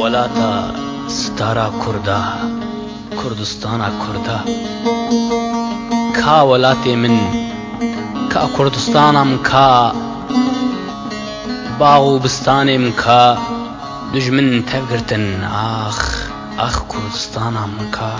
Welata stara Kurda, Kurdistana Kurda. Ka welatê min, ka Kurdistana min ka, bax û bistanê min ka, dijmin tev girtin ax, ax Kurdistana min ka.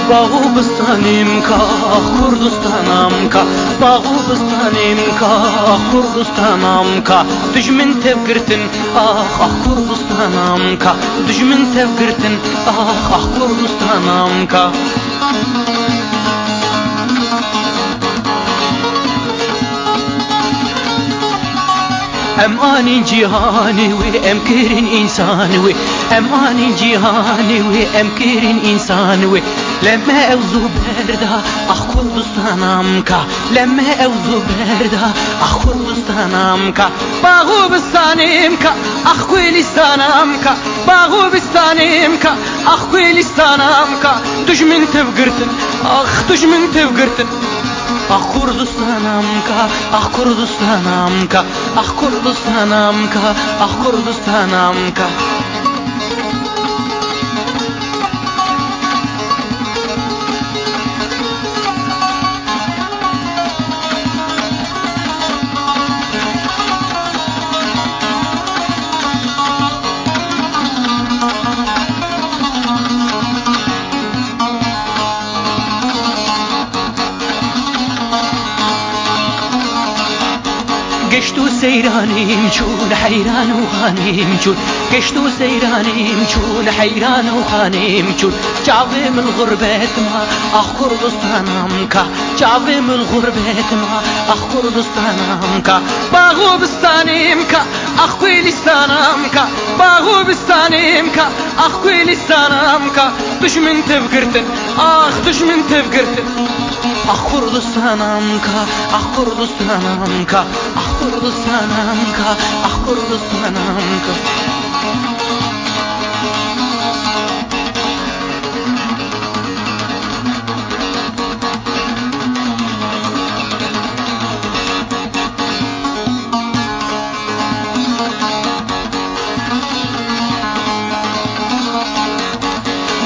باغ و بستانیم کا کوردستانم کا باغ و بستانیم کا کوردستانم کا دژمن تێڤگرتن ئاخ ئاخ کوردستانم کا دژمن تێڤگرتن ئاخ ئاخ کوردستانم کا. ئەم ئانین جیهانی وێ ئەم کرین ئینسان وێ ئەم ئانین جیهانی وێ ئەم کرین ئینسان وێ لەمە ئەو زوو بەردا ئاخ کوردستانم کا لەمە ئەو زوو بەردا ئاخ کوردستانم کا باغ و بستانیم کا ئاخ کوێلیستانم کا باغ و بستانیم کا ئاخ کوێلیستانم کا دوژمن تێڤگرتن ئاخ دوژمن تێڤگرتن ئاخ کوردستانم کا ئاخ کوردستانم کا ئاخ کوردستانم کا ئاخ کوردستانم کا. گەشت و سەیرانیم چوون حەیران و خانیم چوون گەشت و سەیرانیم چوون حەیران و خانیم چوون چاوێ من غوربەت ما ئاخ کوردستانم کا چاوێ من غوربەت ما ئاخ کوردستانم کا باغ و بستانیم کا ئاخ کوێلیستانم کا باغ و بستانیم کا ئاخ کوێلیستانم کا دوژمن تێڤگرتن ئاخ دوژمن تێڤگرتن ئاخ کوردستانم کا ئاخ کوردستانم کا ئاخ کوردستانم کا ئاخ کوردستانم کا.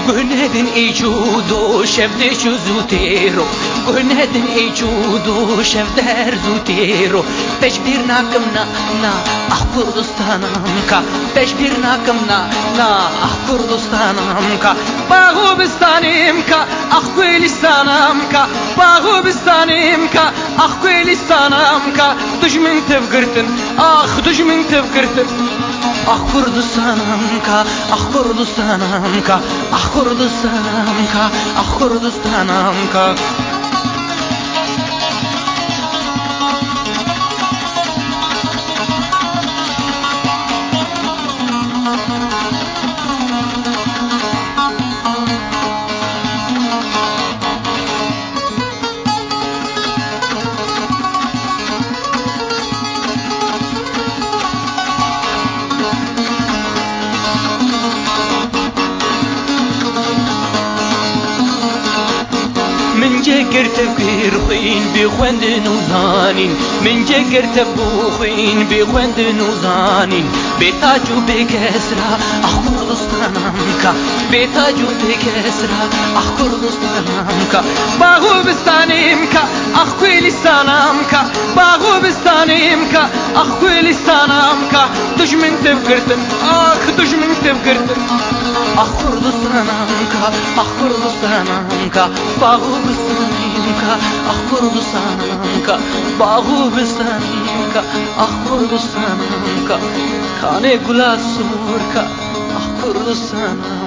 گوهنەدن ئیچوو شەڤ دێچوو زوو تێرۆ گوهنەدن ئیچوو شەڤ دەر زوو تێرۆ تەشبیر ناکەم نا نا ئاخ کوردستانم کا تەشبیر ناکەم نا نا ئاخ کوردستانم کا باغ و بستانیم کا ئاخ کوێلیستانم کا باغ و بستانیم کا ئاخ کوێلیستانم کا دوژمن تێڤگرتن ئاخ دوژمن تێڤگرتن ئاخ کوردستانم کا ئاخ کوردستانم کا ئاخ کوردستانم کا ئاخ کوردستانم کا. من جێگرتە بیر خوێن بێ خوێندن و زانین من جێگرتە بوو خوێن بێ خوێندن و زانین بێتاج و بێکەسرا ئاخ کوردستانم کا بێتاج و بێکەسرا ئاخ کوردستانم کا باغ و بستانیم کا ئاخ کوێلیستانم کا باغ و بستانیم کا ئاخ کوێلیستانم کا دوژمن تێڤگرتن ئاخ دوژمن تێڤگرتن ئاخ کوردستانم کا ئاخ کوردستانم کا باغ و بستانیم کا ئاخ کوردستانم کا باغ و بستانیم کا ئاخ کوردستانم کا کانێ گولا سوور کا ئاخ کوردستانم.